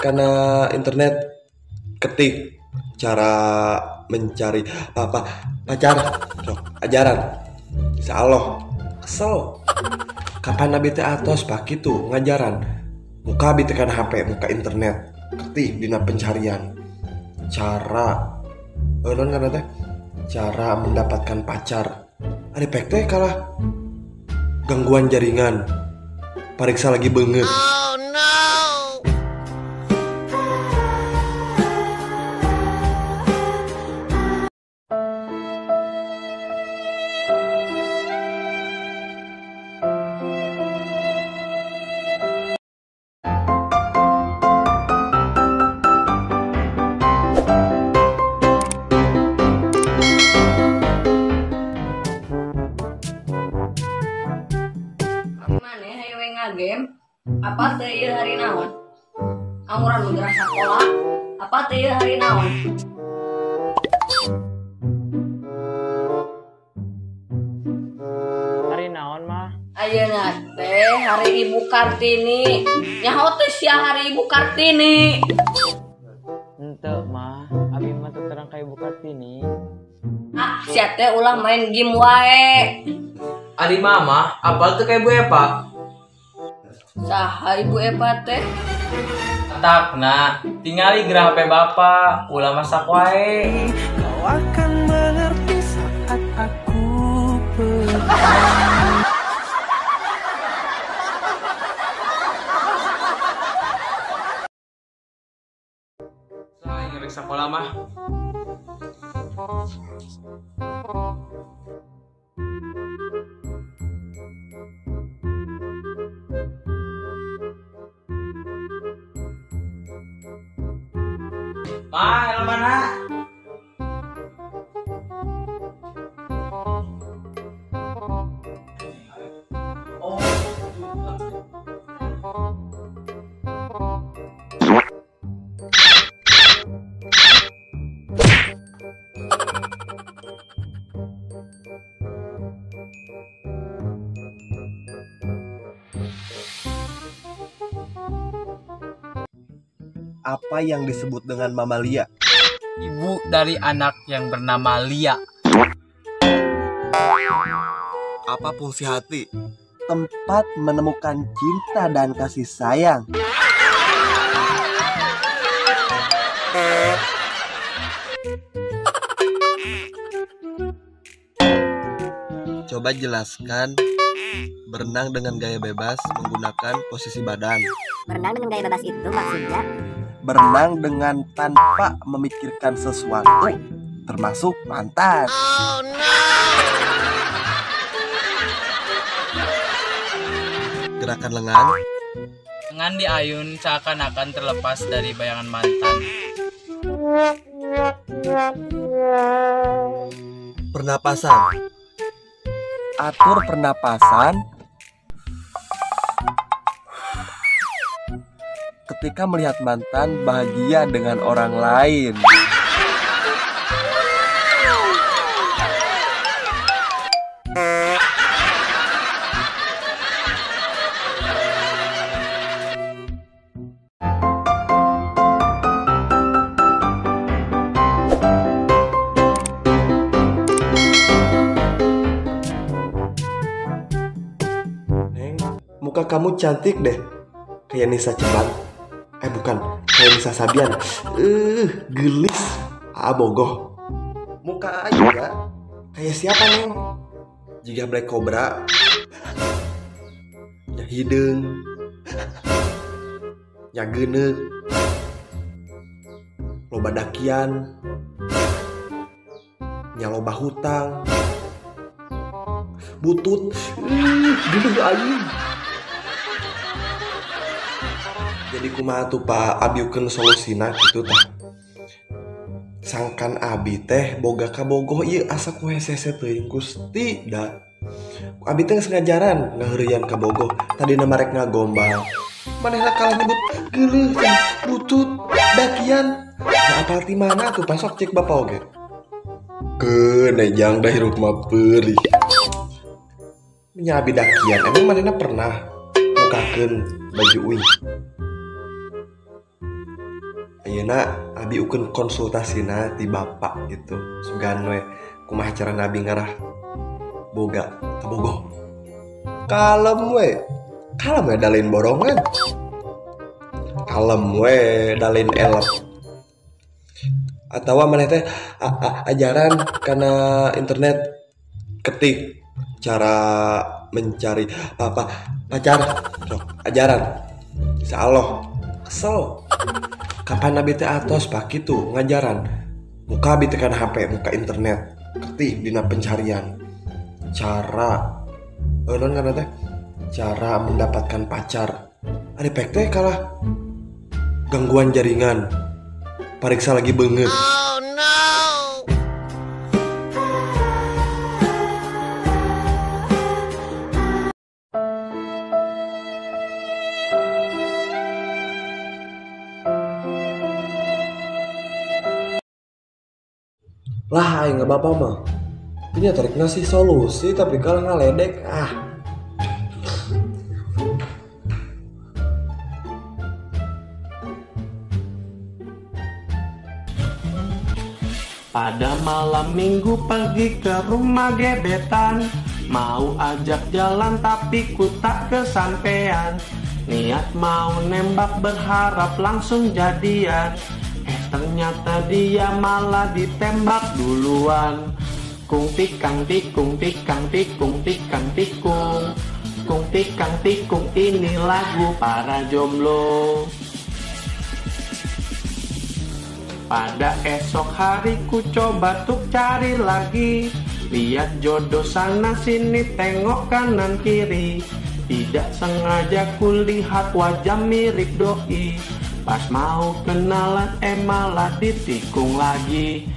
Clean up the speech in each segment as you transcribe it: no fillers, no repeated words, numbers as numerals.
Kana internet ketik cara mencari apa pacar sok ajaran. Insyaallah kesel. Kapan abi teh atos pak kitu ngajaran. Muka abi teh kana HP, muka internet, ketik dina pencarian cara non kana teh cara mendapatkan pacar. Ari pek teh kalah gangguan jaringan. Pariksa lagi beungeut. Oh no. Game apa teh ieu hari naon? Anguran bergerak sekolah apa teh ieu hari naon? Hari naon mah? Ayeuna teh hari Ibu Kartini. Nyaho teh sia hari Ibu Kartini. Henteu mah, abi mah teu terang ka Ibu Kartini. Ah, sia teh ulah main game wae. Ari mama, apal teu ka Ibu Epa? Saha Ibu Epa teh? Takna, tingali gerah HP bapak, ulah masak wae. Kau akan mengerti saat aku pergi. Saya ngerek sekolah mah. Ma, helm mana? Oh. Apa yang disebut dengan mamalia? Ibu dari anak yang bernama Lia. Apa fungsi hati? Tempat menemukan cinta dan kasih sayang. Coba jelaskan berenang dengan gaya bebas menggunakan posisi badan. Berenang dengan gaya bebas itu maksudnya berenang dengan tanpa memikirkan sesuatu, termasuk mantan. Oh, no. Gerakan lengan. Lengan diayun seakan-akan terlepas dari bayangan mantan. Pernapasan. Atur pernapasan ketika melihat mantan bahagia dengan orang lain. Neng, muka kamu cantik deh, kayak Nisa Ceban. Bukan, kayak Nisa Sabian. Gelis. Ah, bogoh. Muka aja kayak siapa, Neng? Jika Black Cobra. Ya hideung. Ya geuneuk. Loba dakian. Nya loba hutang. Butut. Geuleuh aing. Jadi kumaha tuh Pak, abiukeun solusina kitu tah. Sangkan abi teh boga kabogoh ieu asa ku hese-hese teuing Gusti da. Abi teh geus ngajaran ngaheureuyan kabogoh, tadina marek ngagombal. Manehna kalah nyebut geuleuh, butut, dakian. Nah, apal ti mana tuh Pak, sok cek bapak oge. Keun ejang da hirup mah peurih. Nya abi dakian, emang manehna pernah mukakeun baju uing? Ayeuna abi ukeun konsultasina ti bapak gitu. Sugan we kumaha carana abi ngarah boga kabogoh. Kalem we. Kalem we dalin borongan. Kalem we dalin elep. Atawa maneh teh ajaran kana internet ketik cara mencari apa pacar sok ajaran. Insyaallah kesel. Kapan abi teh atos pak kitu ngajaran. Muka abi teh kana HP, muka internet, ketik dina pencarian cara non kana teh cara mendapatkan pacar. Ari pek teh kalah gangguan jaringan. Pariksa lagi beungeut. Oh no. Lah aing bapak mah. Punya tarik ngasih solusi tapi kalau ngaledek ah. Pada malam minggu pergi ke rumah gebetan, mau ajak jalan tapi ku tak kesampean. Niat mau nembak berharap langsung jadian, ternyata dia malah ditembak duluan. Kung tikang tikung tikang tikung tikang tikung, kung tikang tikung, ini lagu para jomblo. Pada esok hari ku coba tuk cari lagi, lihat jodoh sana sini tengok kanan kiri. Tidak sengaja ku lihat wajah mirip doi, pas mau kenalan malah ditikung lagi.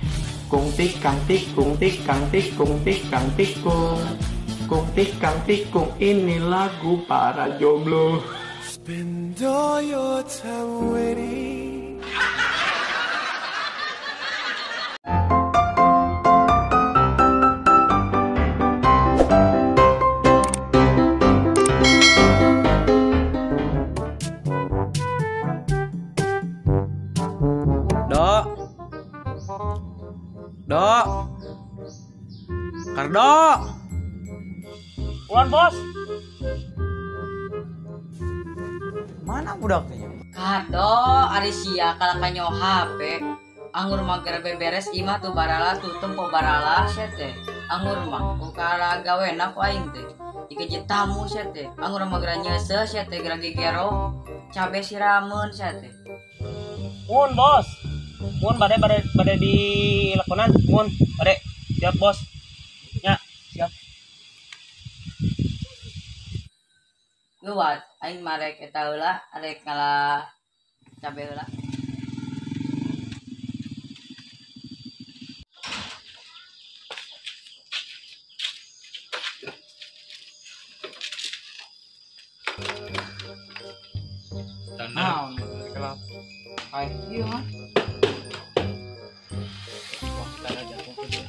Kung tikang tikung tikang tikung tikang tikung, kung tikang tikung, ini lagu para jomblo. Spend all your time waiting. Dok. Dok. Kardo. Ulon, Bos. Mana budaknya? Kardo, ari sia kalah kanyo HP. Anggur mah geura beberes imah tuh barala tuh tempo barala sia teh. Anggur mah ukara gawena ku aing teh. Dikeje tamu sia teh. Anggur mah geura nyeuseuh sia teh geura gegero. Cabe sirameun sia teh. Mun, Bos. Mun bade bade bade dilakonan, mun bade. Siap, Bos. Ya, siap. Luat aing marek eta heula arek ngala cabe heula. Naon kelap. Ai, ieu mah. Wah, tanah jatuh ke dia.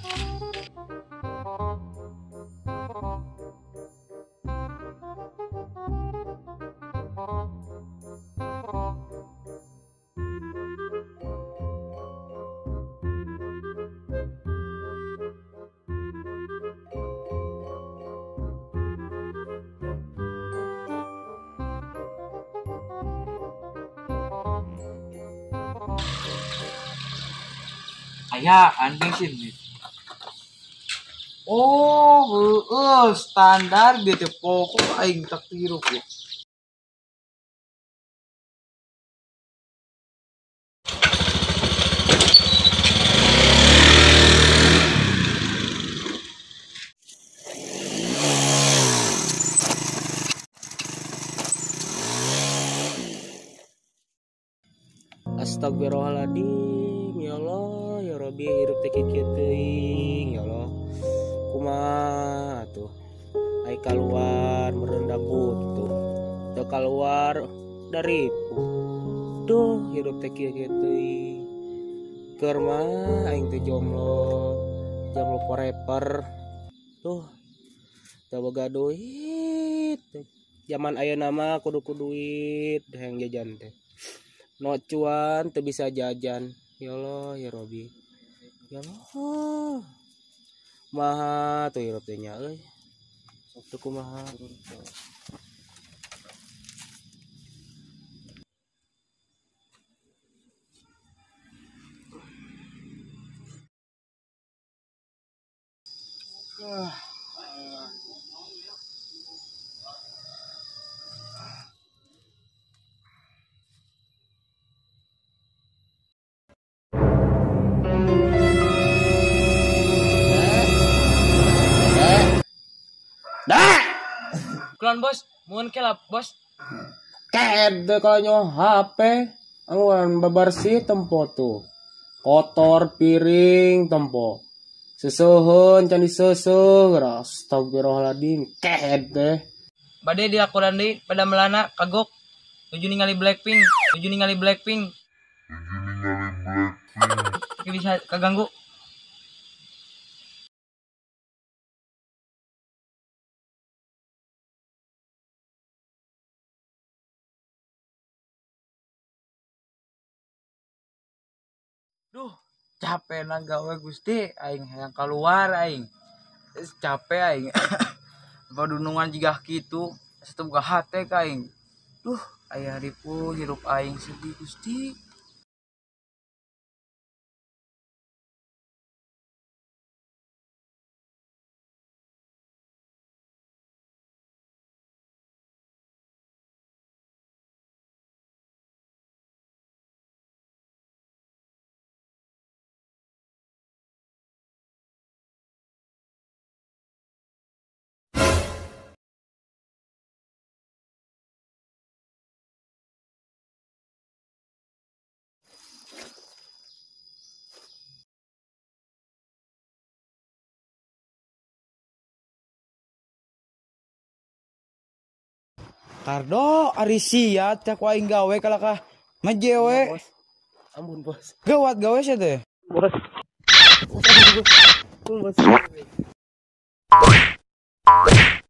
Aya anjing sih. Oh, heeh, standar dia teh pokok aing tak tiru ya. Astagfirullahaladzim, ya Allah, ya Rabbi, hirup teh kieu teuing, ya Allah. Kumaha atuh? Ai kaluar merendah butuh. Teu kaluar daripu. Duh, hirup teh kieu teuing. Keur mah aing teh jomblo, jomblo forever. Duh, teu boga duit. Zaman ayeuna mah kudu ku duit hayang jajan teh. No cuan teu bisa jajan. Ya Allah ya Robi. Ya Allah. Maha tuh hirup teh nya euy. Teu kumaha. Kulon bos, mohon kelap bos. Ked kalau nyo HP, angguran bebersih tempo tuh. Kotor piring tempo. Sesuhun can diseuseung, astagfirullahaladzim, ked teh. Bade dilakukan deui pada melana kagok. Nuju ningali Blackpink, nuju ningali Blackpink. Nuju ningali Blackpink. Bisa kaganggu. Duh, capek na gawe Gusti, aing hayang keluar aing. Capek aing. Padunungan jiga kitu, satu buka hate ka aing. Duh, aya ripuh hirup aing sedih Gusti. Kardo ari sia teh ku aing gawe kalakah majewe. Bos. Ampun bos. Gawat gawe sia teh. Bos. Bos. Bos.